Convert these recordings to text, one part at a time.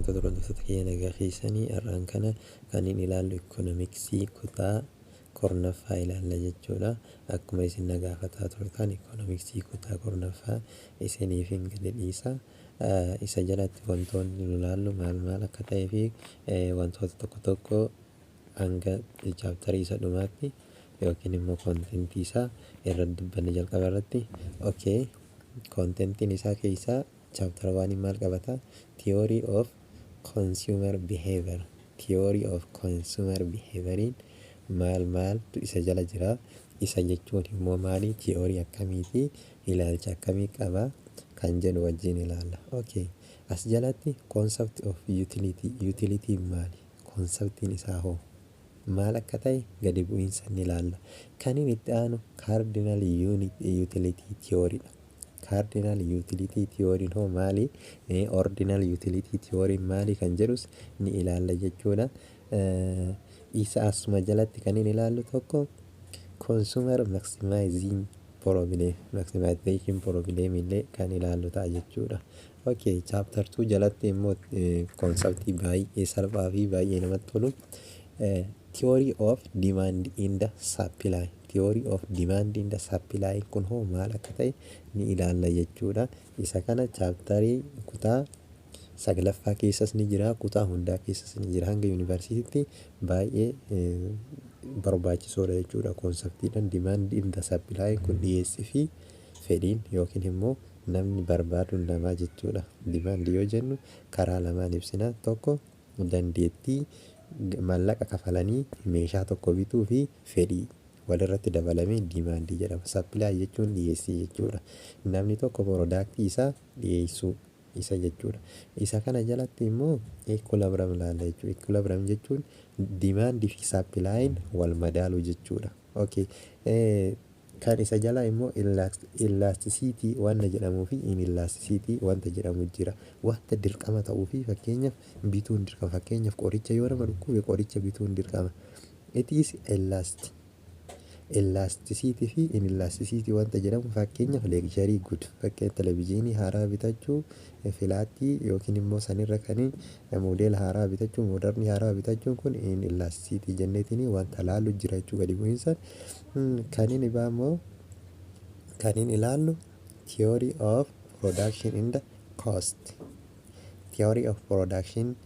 Kabajamtoota hordoftoota kiyya, nagaa keessanii. Har'aan kana kan inni ilaallu ikoonomiksii kutaa 10ffaa ilaalla jechuudha. Akkuma isin na gaafataa turtan, ikoonomiksii kutaa 10ffaa isiniif hin gadi dhiisa. Isa jalatti wantoonni nu ilaallu maal maal akka ta'ee fi wantoota tokko tokko hanga chapterii isa dhumaatti yookiin immoo contentii isaa irratti dubbanne jalqaba irratti. Okay, contentiin isaa keessaa chapter one maal qabata? Theory of consumer behavior. Theory of consumer behavioriin maal maaltu isa jala jira? Isa jechuun immoo maali? Theory akkamiiti? Ilaalcha akkamii qaba? Kan jedhu wajjin ilaalla. Okay. As jalatti concept of utility. Utility maali? Conceptiin isaa hoo? Maal akka ta'e gadi bu'iinsa ni ilaalla. Kan inni itti aanu cardinal utility theory dha. Cardinal utility theory hoo maali? Ordinal utility theory maali kan jedhus ni ilaalla jechuudha. Isa asuma jalatti kan inni ilaallu tokko consumer maximizing problem, maximization problem illee kan ilaallu ta'a jechuudha. Okay, chapter 2 jalatti immoo conceptii baay'ee salphaa fi baay'ee namatti tolu, theory of demand and the supply. Theory of demand and the supply kun hoo maal akka ta'e ni ilaalla jechuudha. Isa kana chapterii kutaa saglaffaa keessas ni jira, kutaa hundaa keessas ni jira, hanga yuunivarsiitiitti baay'ee barbaachisoodha jechuudha. Conceptiidhaan demand and the supply kun dhiyeessii fi fedhiin yookiin immoo namni barbaadu namaa jechuudha. Demand yoo jennu karaa lamaan ibsina. Tokko, dandeettii maallaqa kafalanii meeshaa tokko bituu fi fedhii walirratti dabalamee demandii jedhama. Supply jechuun dhiyeessii jechuudha. Namni tokko productii isaa dhiyeessuu isa jechuudha. Isa kana jalatti immoo equilibrium ilaalla jechuudha. Equilibrium jechuun demandii fi supplyin wal madaaluu jechuudha. Okay. Kan isa jalaa immoo elasticity wanta jedhamuu fi inelasticity wanta jedhamu jira. Wanta dirqama ta'uu fi fakkeenyaaf bituun dirqama. Fakkeenyaaf, qoricha yoo nama dhukkube qoricha bituun dirqama. It is elastic. Elasticity fi inelasticity wanta jedhamu, fakkeenyaaf luxury good, fakkeenya televizyiinii haaraa bitachuu, flatii yookiin immoo sanirra kan modela haaraa bitachuu, modernii haaraa bitachuun kun inelasticity jenneetiin wanta laallu jira jechuu gadi bu'iinsa. Kan inni biraa immoo kan inni ilaallu theory of production and the cost. Theory of production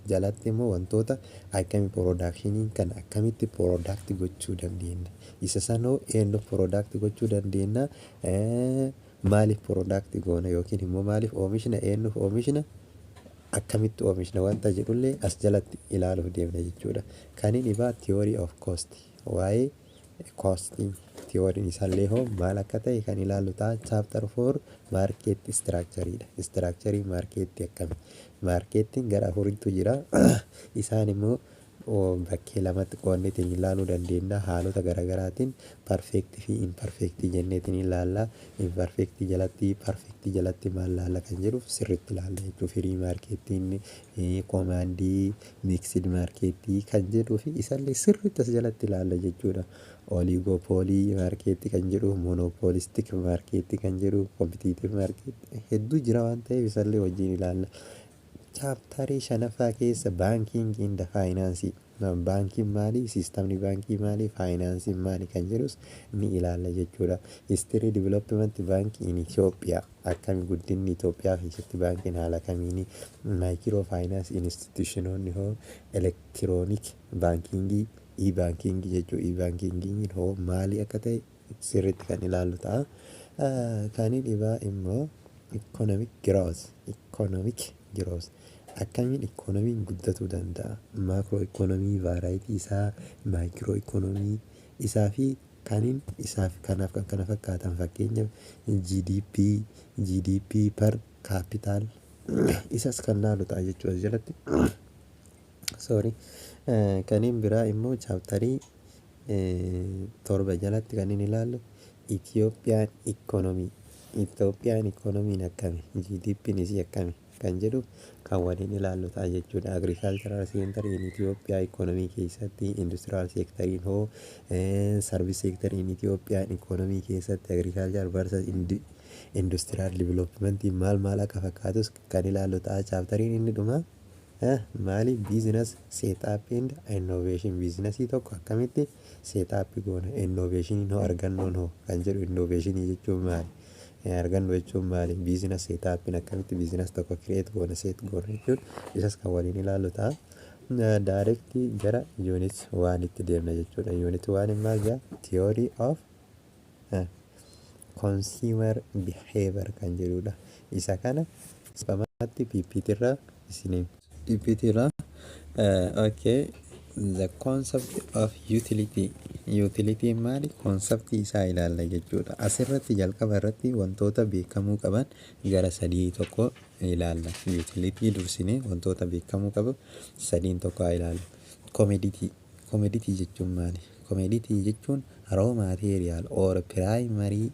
jalatti immoo wantoota akkamii, productioniin kan akkamitti product gochuu dandeenya? Isa sanoo eenyu product gochuu dandeenya? Maaliif product goona yookiin immoo maaliif oomishna? Eenyuuf oomishna? Akkamitti oomishna? Wanta jedhullee as jalatti ilaaluuf deemna jechuudha. Kan inni biraa theory of cost, waa'ee costii theoryin isaallee hoo maal akka ta'e kan ilaallu ta'a. Chapter 4 market structureidha. Structurii marketii akkami? Marketiin gara afuritu jira. Isaan immoo bakkee lamatti qoodneetiin ilaaluu dandeenya. Haalota garaagaraatiin perfectii fi imperfectii jenneetiin ilaalla. Imperfectii jalatti, perfectii jalatti maal laalla kan jedhuuf sirriitti ilaalla jechuudha. Free marketiin, commandii, mixed marketii kan jedhuu fi isallee sirriitti as jalatti ilaalla jechuudha. Oligopoly marketii kan jedhu, monopolistic marketii kan jedhu, competitive marketii hedduu jira waan ta'eef isallee wajjin ilaalla. Chapterii shanaffaa keessa banking and financeii. Baankiin maali? Systemni baankii maali? Financeiin maali? Kan jedhus ni ilaalla jechuudha. History development baankii in Itoophiyaa, akkami guddinni Itoophiyaa keessatti baankiin haala kamiini? Micro finance institutionoonni hoo? Electronic bankingii, e-bankingii jechuudha. E-bankingiin hoo maali akka ta'e sirriitti kan ilaallu ta'a. Kan dhibaa immoo economic growth. Economic growth, akkamiin ikoonomiin guddatuu danda'a? Macro economy variety isaa, micro economy isaa fi kaniin isaaf kanaaf kan kana fakkaatan, fakkeenyaaf GDP, GDP per capita isas kan laalu ta'a jechuudha jalatti. Sorry. Kaniin biraa immoo chapterii 7 jalatti kan inni ilaallu Itoophiyaan economy. Itoophiyaan economyn akkami? GDP'n isii akkami? Kan jedhu kan waliin ilaallu ta'a jechuudha. Agricultural sector in Itoophiyaa economy keessatti, industrial sectoriin hoo, service sector in Itoophiyaan economy keessatti, agriculture versus industrial development maal maal akka fakkaatus kan ilaallu ta'a. Chapteriin inni dhuma Maali? Business setup and innovation. Businessii tokko akkamitti setup goona, innovation hoo, argannoon hoo kan jedhu. Innovation jechuun maali? Argannoo jechuun maali? Business setupiin akkamitti business tokko create goona, set goona jechuun isas kan waliin ilaallu ta'a. Direct gara unit oneitti deemna jechuudha. Unit one maal jedha? Theory of consumer behavior kan jedhudha. Isa kana salphumatti PPT irraa isinii PPT irraa. Okay, the concept of utility. Utility maali? Concept isaa ilaalla jechuudha. Asirratti jalqaba irratti wantoota beekamuu qaban gara sadii tokko ilaalla. Utility dursinee wantoota beekamuu qabu sadiin tokko haa ilaallu. Commodity. Commodity jechuun maali? Commodity jechuun raw material or primary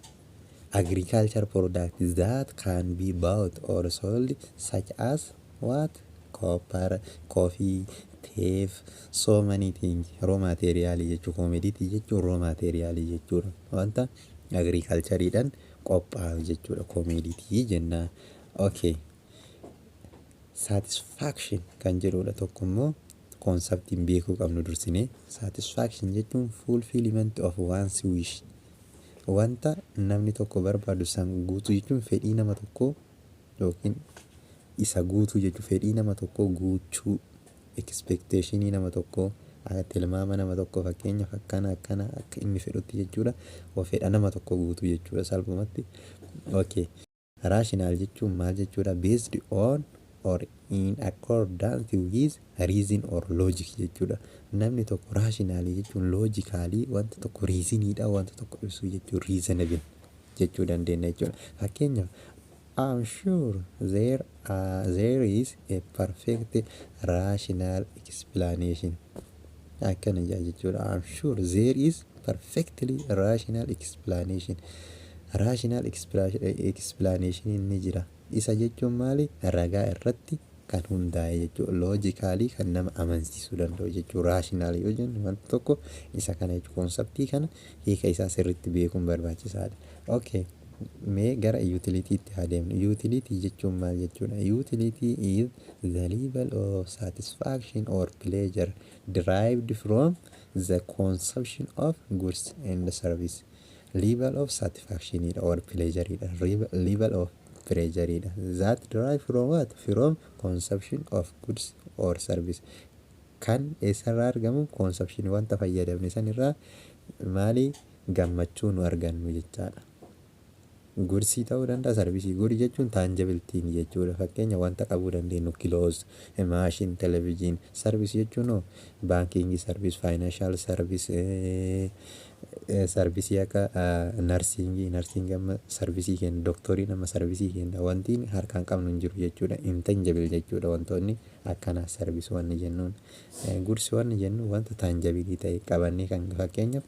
agriculture product that can be bought or sold, such as what? Copper, coffee, teff, so many things. Raw material jechuun, commodity jechuun raw material jechuudha. Wanta agricultureidhaan qophaa'u jechuudha commodity jennaan. Okay. Satisfaction kan jedhudha tokko immoo conceptiin beekuu qabnu dursinee. Satisfaction jechuun fulfillment of one's wish. Wanta namni tokko barbaadu san guutuu jechuun fedhii nama tokkoo yookiin isa guutuu jechuun fedhii nama tokkoo guuchuu, expectationii nama tokkoo, tilmaama nama tokkoo, fakkeenyaaf akkana akkana akka inni fedhutti jechuudha. Fedha nama tokkoo guutuu jechuudha salphumatti. Okay. Rational jechuun maal jechuudha? Based on or in accordance with reason or logic jechuudha. Namni tokko rationalii jechuun logically wanta tokko, reasoniidhaan wanta tokko ibsuu jechuun reasonable jechuu dandeenya jechuudha. Fakkeenyaaf, I'm sure there is a perfect rational explanation. Akkana jedha jechuudha. I'm sure there is perfectly rational explanation. Rational explanation ni jira. Isa jechuun maali? Ragaa irratti kan hundaa'e jechuudha. Logically kan nama amansiisuu danda'u jechuudha. Rational yoo jennu wanta tokko isa kana jechuudha. Conceptii kana hiika isaa sirriitti beekuun barbaachisaadha. Okay. Mee gara utilityitti haa deemnu. Utility jechuun maal jechuudha? Utility is the level of satisfaction or pleasure derived from the consumption of goods and service. Level of satisfaction or pleasure, level of pleasure that derive from what? From consumption of goods or service. Kan eessarraa argamu? Consumption wanta fayyadamne sanirraa maali gammachuu nu argannu jechaadha. Goodsii ta'uu danda'a, serviceii. Goodsii jechuun tangible thing jechuudha. Fakkeenya wanta qabuu dandeenyu, clothes, machine, television. Serviceii jechuun hoo banking service, financial service, serviceii akka nursingii. Nursingii amma serviceii kenna, dooktoriin amma serviceii kenna. Wanti harkaan qabnu hin jiru jechuudha. Intangible jechuudha wantoonni akkanaa service wanni jennuun. Goodsii wanni jennu wanta tangibleii ta'e qabannee kan fakkeenyaaf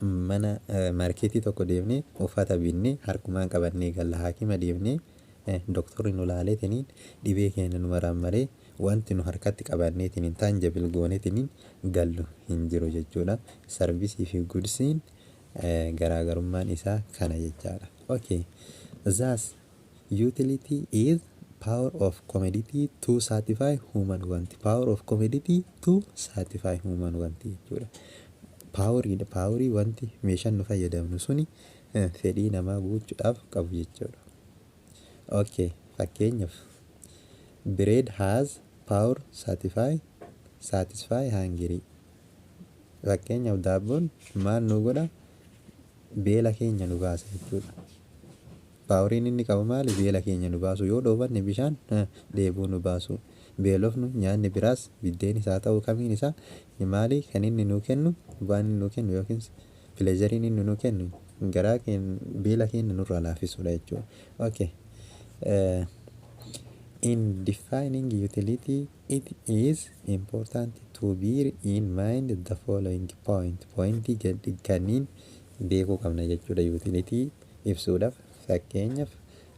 mana marketii tokko deemnee uffata binnee harkumaan qabannee galla. Haakima deemnee dooktorri nu laaleetiniin dhibee keenya nu marammaree wanti nu harkatti qabanneetiniin tangible gooneetiniin gallu hin jiru jechuudha. Serviceii fi goodsiin garaagarummaan isaa kana jechaadha. Okay. Thus, utility is power of commodity to satisfy human want. Power of commodity to satisfy human want jechuudha. Poweriidha. Powerii wanti meeshaan nu fayyadamnu suni fedhii namaa guutuudhaaf qabu jechuudha. Okay, fakkeenyaaf, bread has power satisfy hungry. Fakkeenyaaf, daabboon maal nu godha? Beela keenya nu baasa jechuudha. Poweriin inni qabu maali? Beela keenya nu baasu. Yoo dhoobanne bishaan dheebuu nu baasu. Beelofnu nyaanni biraas biddeen isaa ta'uu kamiin isaa maali kan inni nu kennu, waan inni nu kennu yookiin pleasureiin inni nu kennu garaa keenya, beela keenya nurraa laaffisuudha jechuudha. Okay. In defining utility, it is important to bear in mind the following point. Pointii gadi kanneen beekuu qabna jechuudha utility ibsuudhaaf. Fakkeenyaaf,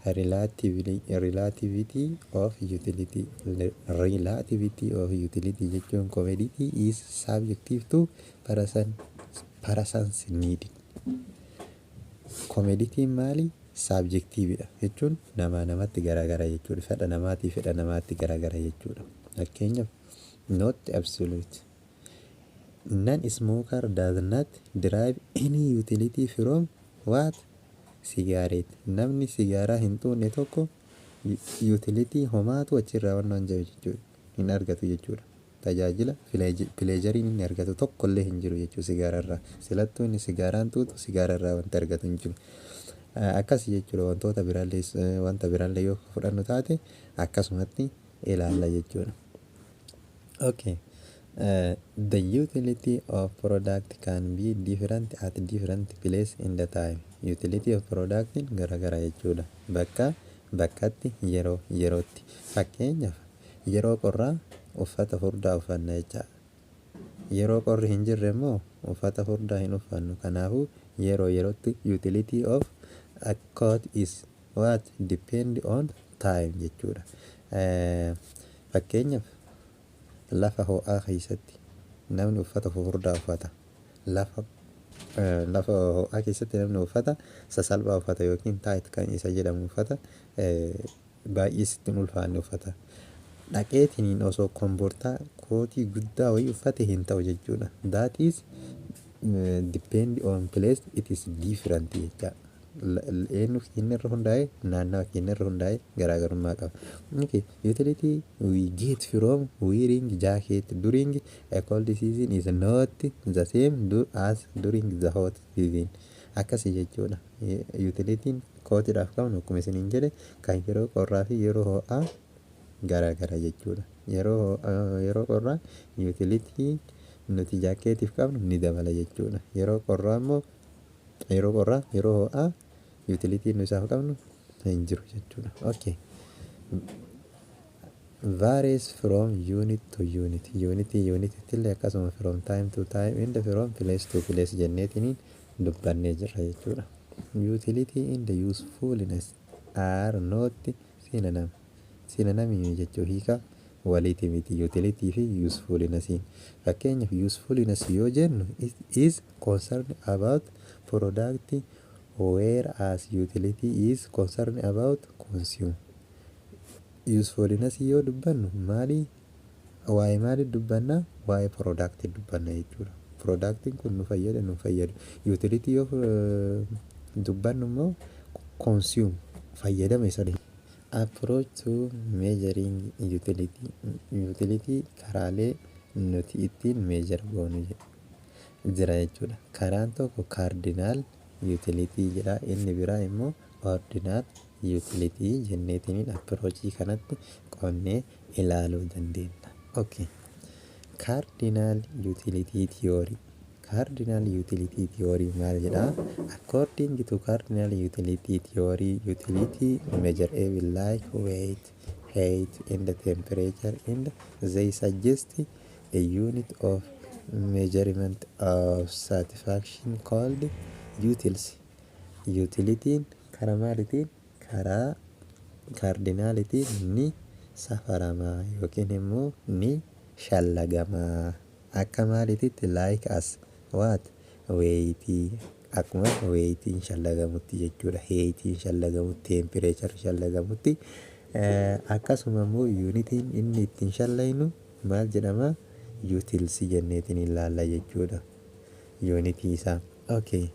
relativity of utility. Relativity of utility jechuun commodity is subjective to person's need. Commodity maali? Subjectiveidha jechuun namaa namatti garaagara jechuudha. Fedha namaatii fedha namaatti garaagara jechuudha. Fakkeenyaaf, not absolute. Non smoker does not derive any utility from what? Cigarette. Namni sigaaraa hin xuunne tokko utility homaatu achirraa waan hin jiru jechuudha. Hin argatu jechuudha. Tajaajila pleasureiin inni argatu tokkollee hin jiru jechuudha sigaararraa. Silattuu inni sigaaraan xuuxu sigaararraa wanti argatu hin jiru. Akkas jechuudha. Wantoota biraallee, wanta biraallee yoo fudhannu taate akkasumatti ilaalla jechuudha. Okay. The utility of product can be different at different place in the time. Utility of product garagara jechuudha. Bakka bakkatti, yeroo yerootti. Fakkeenyaaf, yeroo qorraa uffata furdaa uffanna jecha. Yeroo qorri hin jirre immoo uffata furdaa hin uffannu. Kanaafuu yeroo yerootti utility of a coat is what? Depend on time jechuudha. Fakkeenyaaf, lafa ho'aa keessatti namni uffata furdaa uffata. Lafa ho'aa keessatti namni uffata sasalphaa uffata yookiin tight kan isa jedhamu uffata baay'ee sitti hin ulfaanne uffata. Dhaqeetiniin osoo kombortaa kootii guddaa wayii uffate hin ta'u jechuudha. That is depend on place, it is different jecha. Eenyu keenya irra hundaa'e, naannawa keenya irra hundaa'e garaagarummaa qaba. Okay. Utility we get from wearing jacket during a cold season is not the same as during the hot season. Akkasii jechuudha. Utilityn kootiidhaaf qabnu, akkuma isiniin jedhe, kan yeroo qorraa fi yeroo ho'aa garaagara jechuudha. Yeroo qorraa utility nuti jaakeetiif qabnu ni dabala jechuudha. Yeroo qorraa immoo, yeroo qorraa, yeroo ho'aa utility nu isaaf qabnu hin jiru jechuudha. Okay. Varies from unit to unit. Unit unititti illee akkasuma, from time to time and from place to place jenneetiniin dubbannee jirra jechuudha. Utility and the usefulness are not synonym. Synonym jechuu hiika waliiti miti utility fi usefulness. Fakkeenyaaf, usefulness yoo jennu is concerned about product, whereas utility is concerned about consume. Usefulness yoo dubbannu maali? Waa'ee maali dubbanna? Waa'ee product dubbanna jechuudha. Productiin kun nu fayyada, nu fayyadu. Utility yoo dubbannu immoo consume, fayyadama isa. Approach to measuring utility. Utility karaalee nuti ittiin measure goonu jira jechuudha. Karaan tokko cardinal utility jedha, inni biraa immoo ordinal utility jenneetiniin approachii kanatti qonnee ilaaluu dandeenya. Okay. Cardinal utility theory. Cardinal utility theory maal jedhaa? According to cardinal utility theory, utility measurable like weight, height and temperature, and they suggest a unit of measurement of satisfaction called utils. Utilityn karaa maaliitiin? Karaa cardinalitiin ni safaramaa yookiin immoo ni shallagamaa. Akka maaliititti? Like as what? Weightii, akkuma weightiin shallagamutti jechuudha. Heightiin shallagamutti, temperature shallagamutti. Akkasuma immoo unitiin inni ittiin shallaynu maal jedhama? Utils jenneetiin ilaalla jechuudha. Unitii isaa. Okay.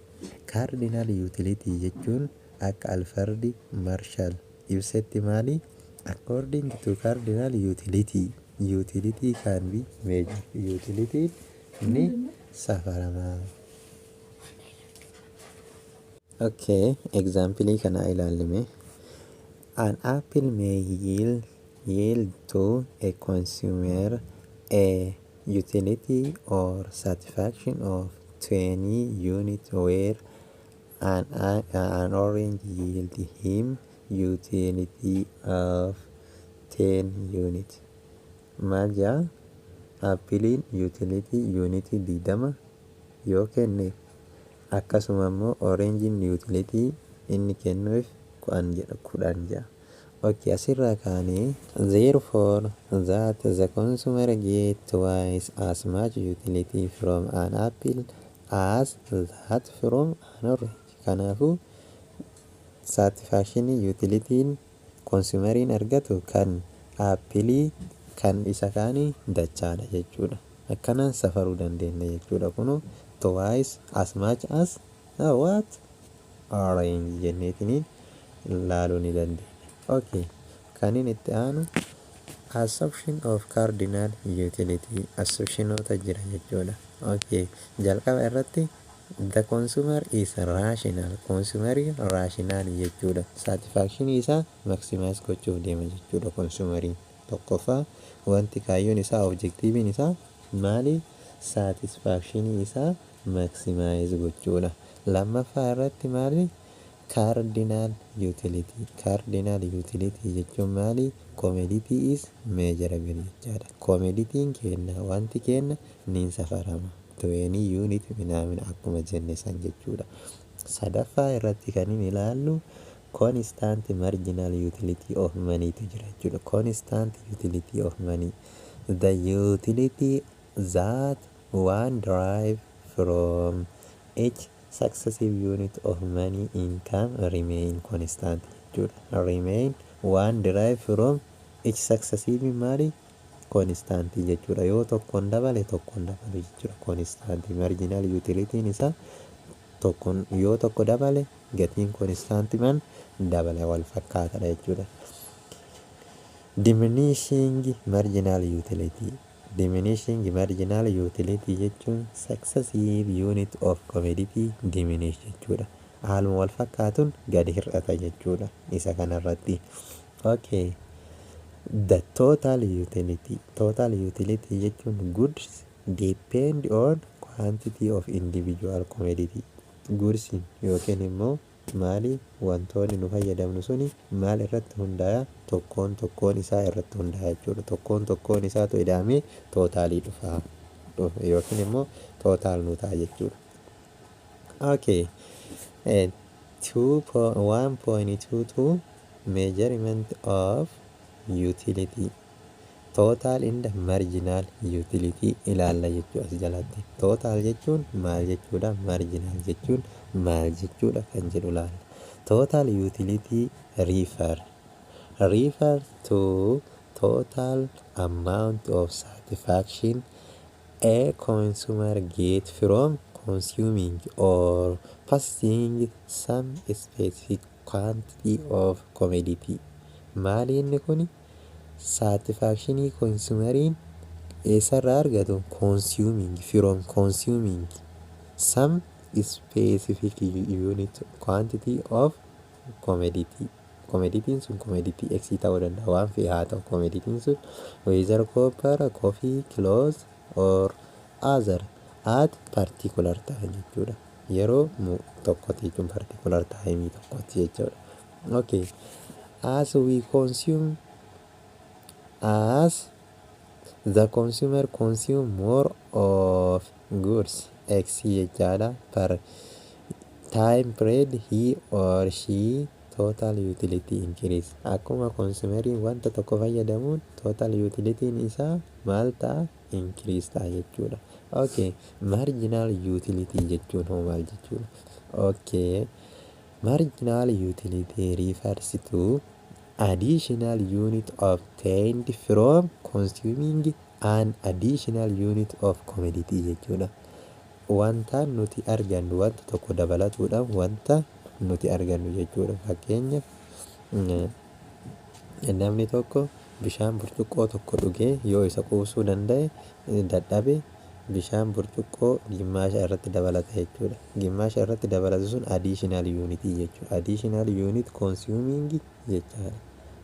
Cardinal utility jechuun akka Alfred Marshall ibsetti maali? According to cardinal utility, utility can be measured. Utility ni safaramaa. Okay, example kana ilaalime. An apple may yield to a consumer a utility or satisfaction of 20 units, where an orange yield him utility of 10 units. Maal jaa? Appleiin utility unitii 20 yoo kenne, akkasuma immoo orangeiin utility inni kennuuf 10 jedha, 10 jedha. Okay, asirraa kaanee, therefore that the consumer get twice as much utility from an apple as that from an orange. Kanaafuu Satisfaction utilityn consumeriin argatu kan apple kan isa kaanii dachaadha jechuudha. Akkanaan safaruu dandeenya jechuudha. Kunoo twice as much as what? Orange jenneetiniin laaluu ni dandeenya. Okay. Kanin itti aanu assumption of cardinal utility, assumptionoota jira jechuudha. Okay. Jalqaba irratti the consumer is rational. Consumer rational jechuudha. Satisfaction isaa maximize gochuuf deema jechuudha consumeriin. Tokkoffaa, wanti kaayyoon isaa, objectiviin isaa maali? Satisfaction isaa maximize gochuudha. Lammaffaa irratti maali? Cardinal utility. Cardinal utility jechuun maali? Commodity is measurable jechaadha. Commodityn kenna, wanti kenna ni safarama. 20 unit minaamin akkuma jenne san jechuudha. Sadaffaa irratti kan inni ilaallu constant marginal utility of money tu jira jechuudha. Constant utility of money. The utility that one derive from each successive unit of money income remain constant jechuudha. Remain one derive from each successive maali? Constant jechuudha. Yoo tokkoon dabale, tokkoon dabalu jechuudha. Constant marginal utilityn isaa tokkoon yoo tokko dabale, gatiin constant man dabale, wal fakkaatadha jechuudha. Diminishing marginal utility. Diminishing marginal utility jechuun successive unit of commodity diminish jechuudha. Haaluma wal fakkaatuun gadi hir'ata jechuudha isa kanarratti. Okay. The total utility. Total utility jechuun goods depend on quantity of individual commodity. Goods yookiin immoo maali, wantoonni nu fayyadamnu suni maal irratti hundaa'a? Tokkoon tokkoon isaa irratti hundaa'a jechuudha. Tokkoon tokkoon isaatu ida'amee totalii dhufa yookiin immoo total nu ta'a jechuudha. Okay. 1.22 measurement of utility, total and marginal utility ilaalla jechuu as jalatti. Total jechuun maal jechuudha? Marginal jechuun maal jechuudha kan jedhu ilaalla. Total utility refer to total amount of satisfaction a consumer get from consuming or purchasing some specific quantity of commodity. Maali inni kuni? Satisfactionii consumeriin eessarraa argatu? Consuming, from consuming some specific unit quantity of commodity. Commodityn sun commodity X ta'uu danda'a, waan fe'e haa ta'u commodityn sun, whether copper, coffee, clothes or other at particular time jechuudha. Yeroo tokkotti jechuun particular time tokkotti jechuudha. Okay. As we consume, as the consumer consume more of goods X jechaadha per time period, he or she total utility increase. Akkuma consumeriin wanta tokko fayyadamuun total utilityn isaa maal ta'a? Increase ta'a jechuudha. Okay, marginal utility jechuun hoo maal jechuudha? Okay, marginal utility refers to additional unit obtained from consuming an additional unit of commodity jechuudha. Wanta nuti argannu, wanta tokko dabalatuudhaan wanta nuti argannu jechuudha. Fakkeenyaaf, namni tokko bishaan burcuqqoo tokko dhugee yoo isa quubsuu danda'e dadhabe, bishaan burcuqqoo gimmaasha irratti dabalata jechuudha. Gimmaasha irratti dabalatu sun additional unit jechuudha. Additional unit consuming jechaadha.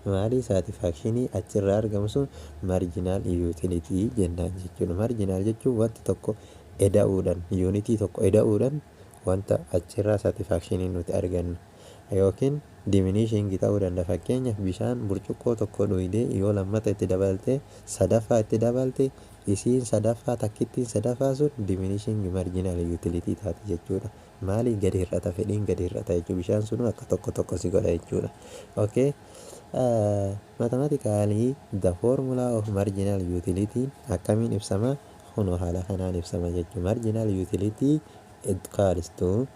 Maali, satisfactionii achirraa argamu sun marginal utility jennaan jechuudha. Marginal jechuun wanta tokko eda'uudhaan, unitii tokko eda'uudhaan wanta achirraa satisfactionii nuti argannu yookiin diminishing ta'uu danda'a. Fakkeenyaaf, bishaan burcuqqoo tokko dhugdee yoo lammata itti dabalte, sadaffaa itti dabalte, isiin sadaffaa, takkittiin sadaffaa sun diminishing marginal utility taati jechuudha. Maali, gadi hir'ata, fedhiin gadi hir'ata jechuudha. Bishaan sun akka tokko tokko si godha jechuudha. Okay. Mathematically, the formula of marginal utility akkamiin ibsama? Kunoo haala kanaan ibsama jechuudha. Marginal utility equals to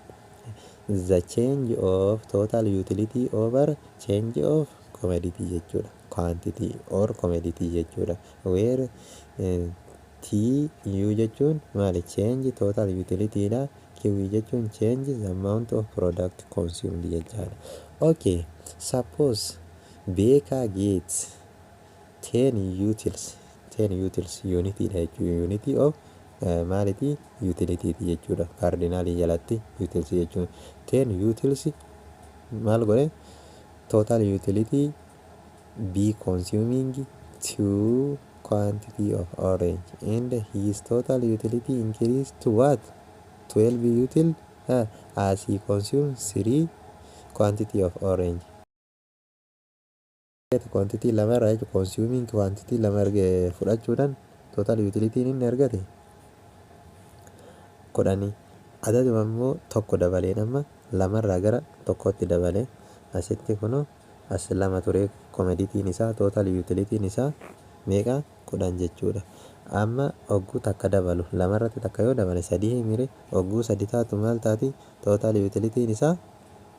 The change of total utility over change of commodity jechuudha. Quantity or commodity jechuudha. Where T U jechuun maali? Change total utility dha. Q jechuun change the amount of product consumed jechaadha. Okay, suppose Beekaa gets 10 utils, 10 utils unit dha jechuudha. Unit of maaliti? Utility jechuudha. Cardinalii jalatti utils jechuun 10 utils maal godhe? Total utility B consuming two quantity of orange, and his total utility increased to what? 12 util as he consumes 3 quantity of orange. Quantity lama irraa jechuudha. Consuming quantity lama fudhachuudhaan total utility inni argate 10. Adaduma immoo tokko dabaleen amma lamarraa gara tokkotti dabale. Asitti kunoo as lama ture commodityn isaa, total utilityn isaa meeqa? 10 jechuudha. Amma hogguu takka dabalu, lamarratti takka yoo dabale sadii himire. Hogguu sadi taatu maal taati? Total utilityn isaa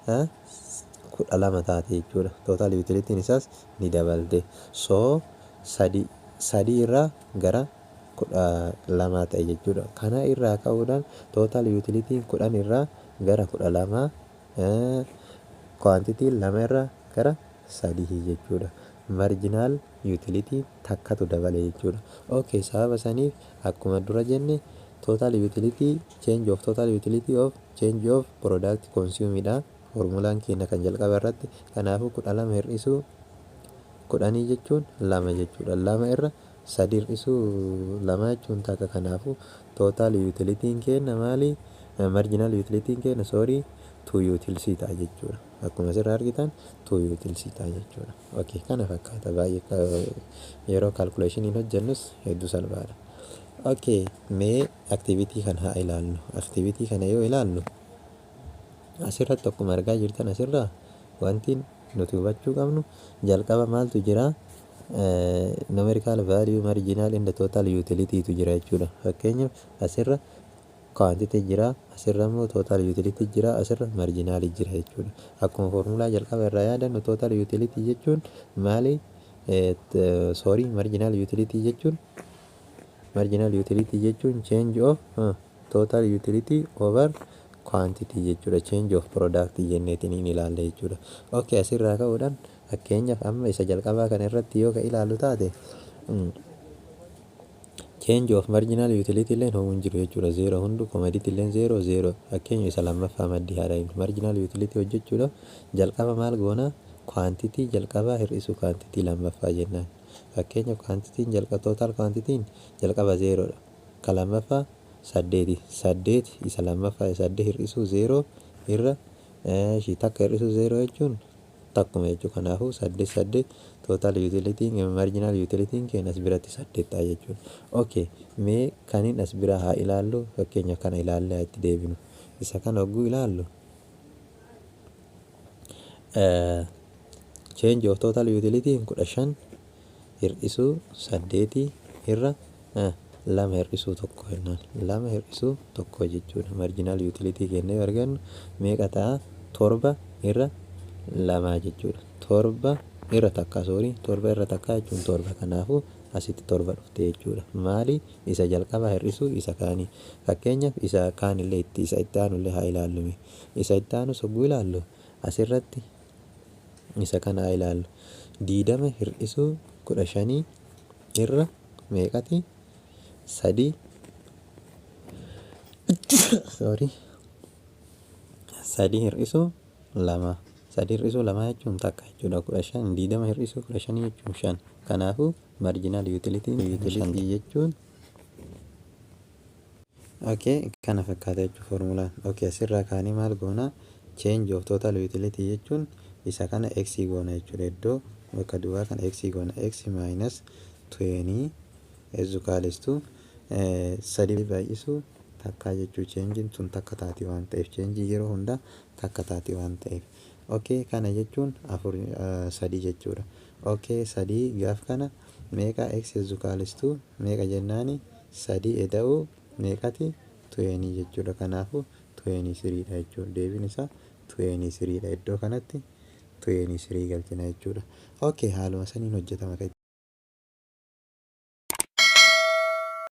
12 taate jechuudha. Total utilityn isaas ni dabalte. So sadi sadii irraa gara 12 ta'e jechuudha. Kana irraa ka'uudhaan total utilityn 10 irraa gara 12, quantityn lama irraa gara sadii jechuudha. Marginal utility takkatu dabale jechuudha. Okay, sababa saniif akkuma dura jenne total utility change of total utility of change of product consumed dha. Formulaan keenya kan jalqaba irratti. Kanaafuu 12 hir'isuu 10 jechuun lama jechuudha. Lama irra sadi hir'isuu lama jechuun takka. Kanaafuu total utilityn keenya maali? Marginal utilityn keenya, sorry, two utils ta'a jechuudha. Akkuma asirraa argitan two utils ta'a jechuudha. Okay, kana fakkaata. Baay'ee yeroo calculationiin hojjennus hedduu salphaadha. Okay, mee activity kana haa ilaallu. Activity kana yoo ilaallu, asirratti akkuma argaa jirtan asirraa wanti nuti hubachuu qabnu jalqaba maaltu jira? Numerical value marginal and total utility tu jira jechuudha. Fakkeenyaaf asirra quantity jira, asirra immoo total utility jira, asirra marginal jira jechuudha. Akkuma formulaa jalqaba irraa yaadannu total utility jechuun maali? Sorry, marginal utility jechuun change of total utility over quantity jechuudha. Change of product jenneetiin hin ilaalla jechuudha. Okay, asirraa ka'uudhaan fakkeenyaaf amma isa jalqabaa kana irratti yoo ka ilaallu taate, change of marginal utility illeen homuu hin jiru jechuudha. Zero hundu, commodity illeen zero zero. Fakkeenya isa lammaffaa maddii haadha marginal utility hojjechuudhaaf jalqaba maal goona? Quantity jalqabaa hir'isu quantity lammaffaa jennaan. Fakkeenyaaf quantityn jalqaba, total quantityn jalqaba zerodha. Ka lammaffaa saddeeti. Saddeet isa lammaffaa saddeet hir'isuu zero irra takka hir'isuu zero jechuun takkuma jechuudha. Kanaafuu saddeet saddeet, total utilityn, marginal utilityn keenya as biratti saddeet ta'a jechuudha. Okay, mee kaniin as bira haa ilaallu. Fakkeenyaaf kana ilaallee haa itti deebinu. Isa kana hogguu ilaallu, change of total utility 15 hir'isuu saddeetii irra lama hir'isuu tokko jennaan, lama hir'isuu tokko jechuudha. Marginal utility kennee yoo argannu meeqa ta'a? Torba irra lamaa jechuudha. Torba irra takka, sorry, torba irra takka jechuun torba. Kanaafuu asitti torba dhufte jechuudha. Maali? Isa jalqabaa hir'isuu isa kaanii. Fakkeenyaaf isa kaanillee itti isa itti aanullee haa ilaallume. Isa itti aanu sogguu ilaallu, asirratti isa kana haa ilaallu. 20 hir'isuu 15 irra meeqati? Sadii, sorry, sadii hir'isuu lama. Sadii hir'isuu lama jechuun takka jechuudha. 15, 20 hir'isuu 15 jechuun shan. Kanaafuu marginal utility jechuun, okay, kana fakkaata jechuudha formulaan. Okay, asirraa kaanii maal goona? Change of total utility jechuun isa kana x goona jechuudha. Iddoo bakka duwwaa kana x goona. X minus 20 is equals to sadii baay'isuu takkaa jechuu. Changeiin sun takka taati waan ta'eef, change yeroo hundaa takka taati waan ta'eef. Okay, kana jechuun afur, sadii jechuudha. Okay, sadii gaaf kana meeqa? X is equals to meeqa jennaani? Sadii eda'uu meeqati? 20 jechuudha. Kanaafuu 23 dha jechuudha. Deebiin isaa 23 dha. Iddoo kanatti 23 galchina jechuudha. Okay, haaluma saniin hojjetama.